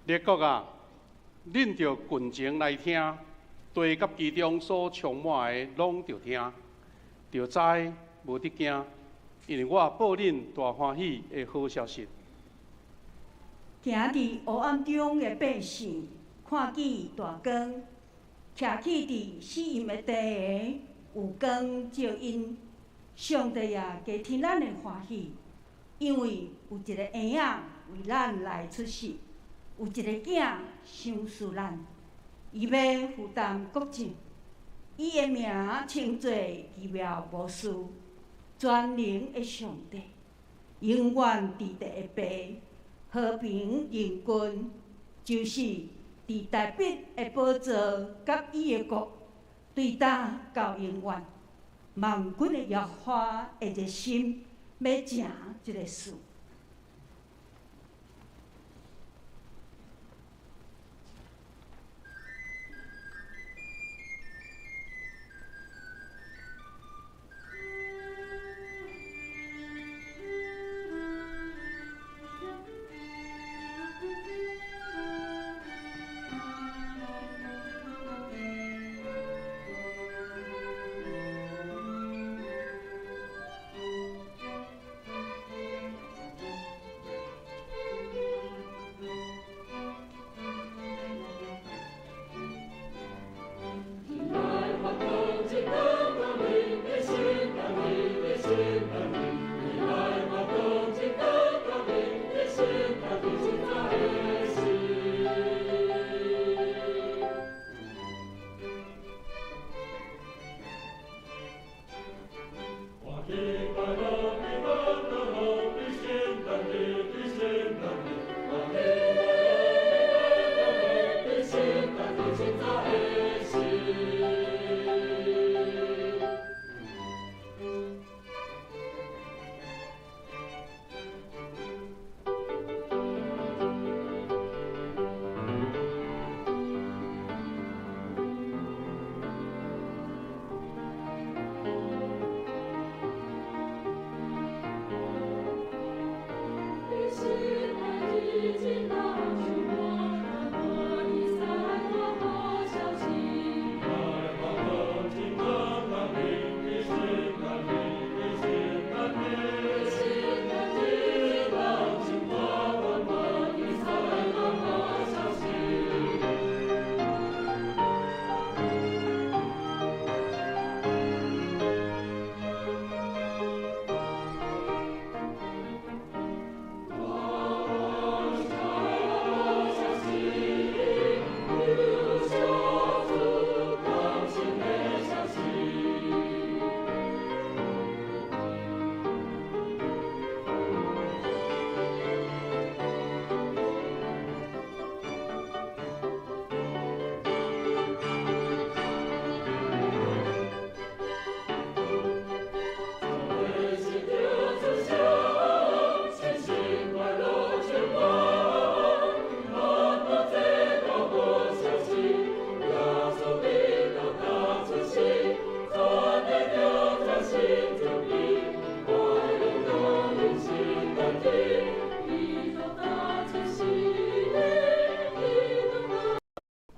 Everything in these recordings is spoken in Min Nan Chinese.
列國啊，恁著群情來聽，地佮其中所充滿的攏著聽，著知無得驚，因為我報恁大歡喜的好消息。行佇黑暗中的百姓，看見大光；徛起佇死蔭的地下，有光照𪜶。上帝啊，加添咱的歡喜，因為有一個嬰仔為咱來出世，有一個囝賞賜咱，伊欲負擔國政，伊的名稱做奇妙謀士，全能的上帝，永遠佇地的爸，和平仁君，就是佇大衛的寶座佮伊的國，對今到永遠。萬軍的耶和華的熱心欲成這个事。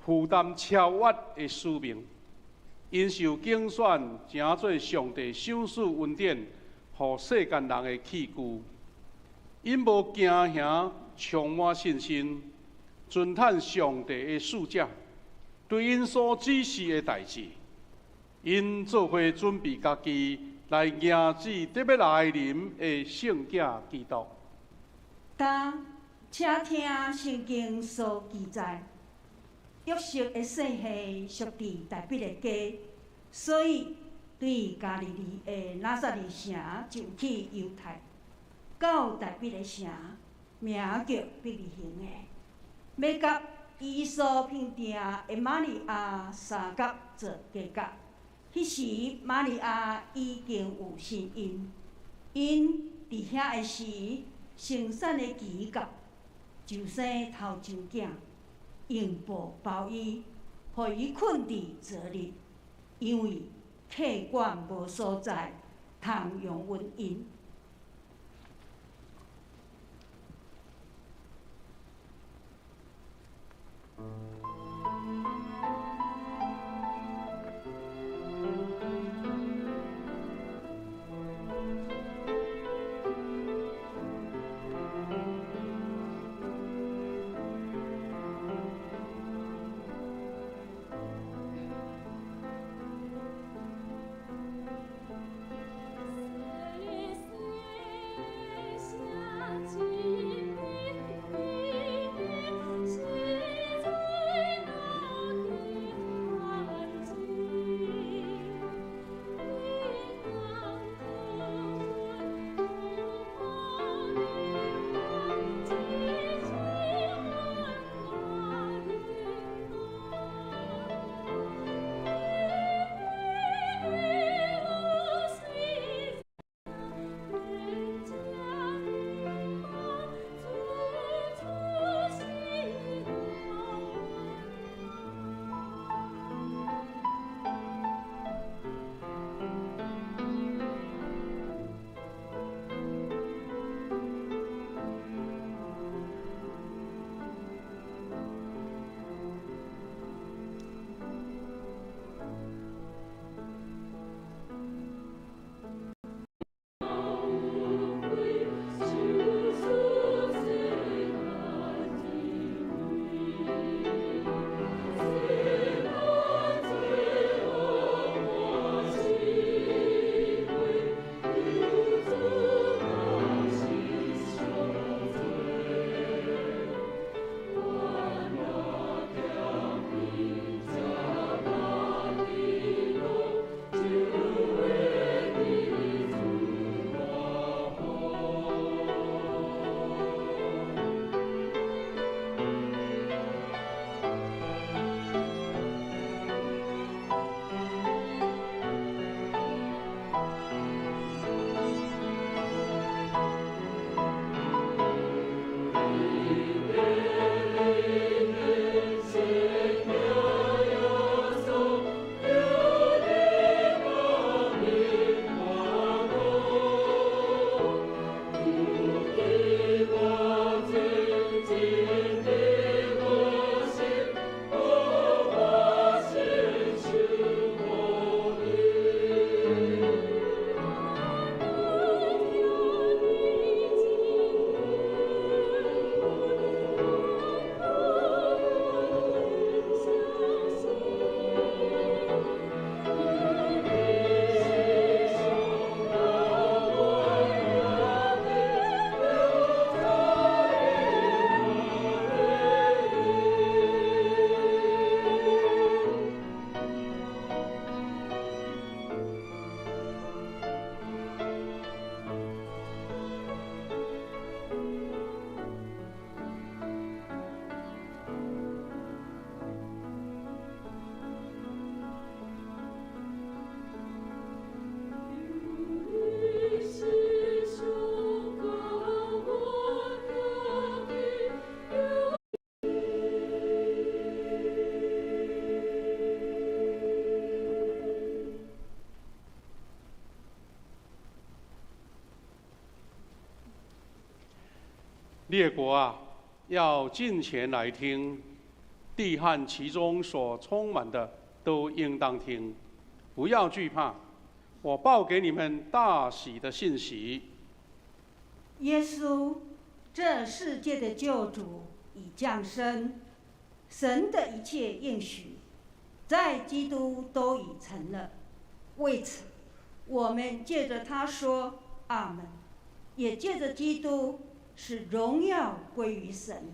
負擔超越的使命，𪜶受揀選，成做上帝賞賜恩典，予世間人的器具。𪜶無驚嚇，充滿信心，遵趁上帝的使者對𪜶所指示的代誌，𪜶做伙準備家己來迎接得欲來臨的聖子基督。今，請聽聖經所記載。約瑟的姓氏屬佇大衛的家，所以對加利利的拿撒勒城就去猶太，到大衛的城，名叫伯利恆的，欲佮伊所聘定的瑪利亞相佮做家教。彼時瑪利亞已經有身孕，𪜶佇遐的時，生產的期到，就生頭一囝。用布包伊，予伊睏佇槽裡，因為客館無所在通容阮𪜶。列国啊，要近前来听，地和其中所充满的都应当听，不要惧怕。我报给你们大喜的信息。耶稣，这世界的救主已降生，神的一切应许，在基督都已成了。为此，我们借着他说阿们，也借着基督使荣耀归于神。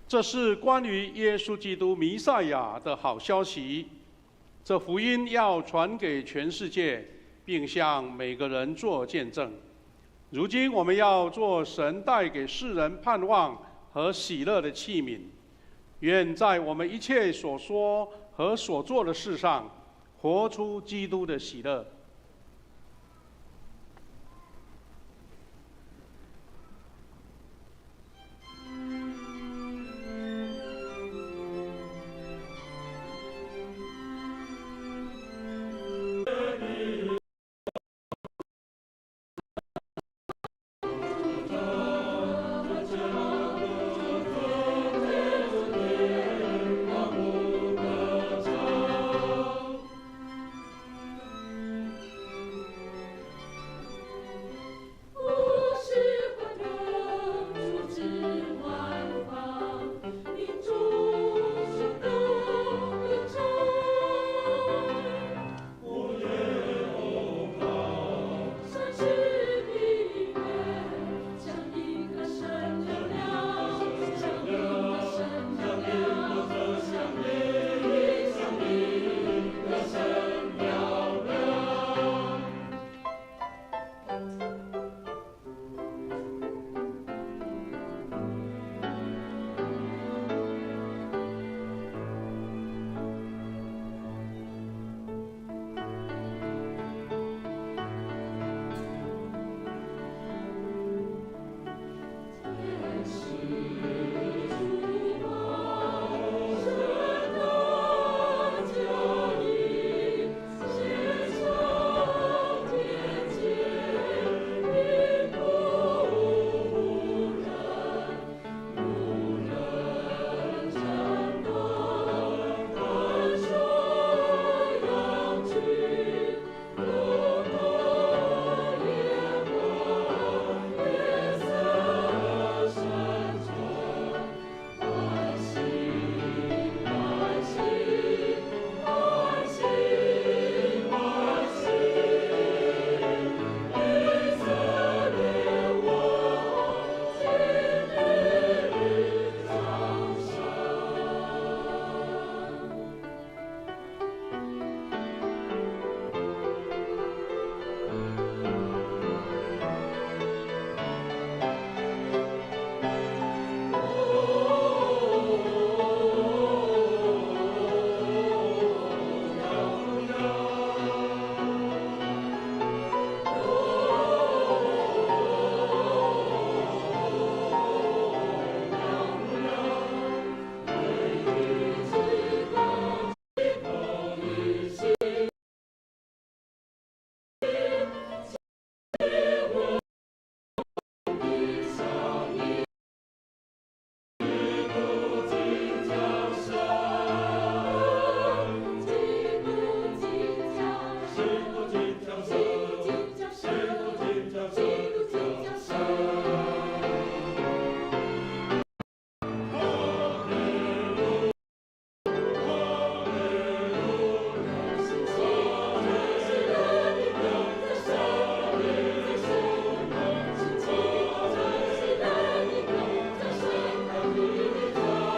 这是关于耶稣基督弥赛亚的好消息。这福音要传给全世界，并向每个人做见证。如今我们要做神带给世人盼望和喜乐的器皿。愿在我们一切所说和所做的事上，活出基督的喜乐。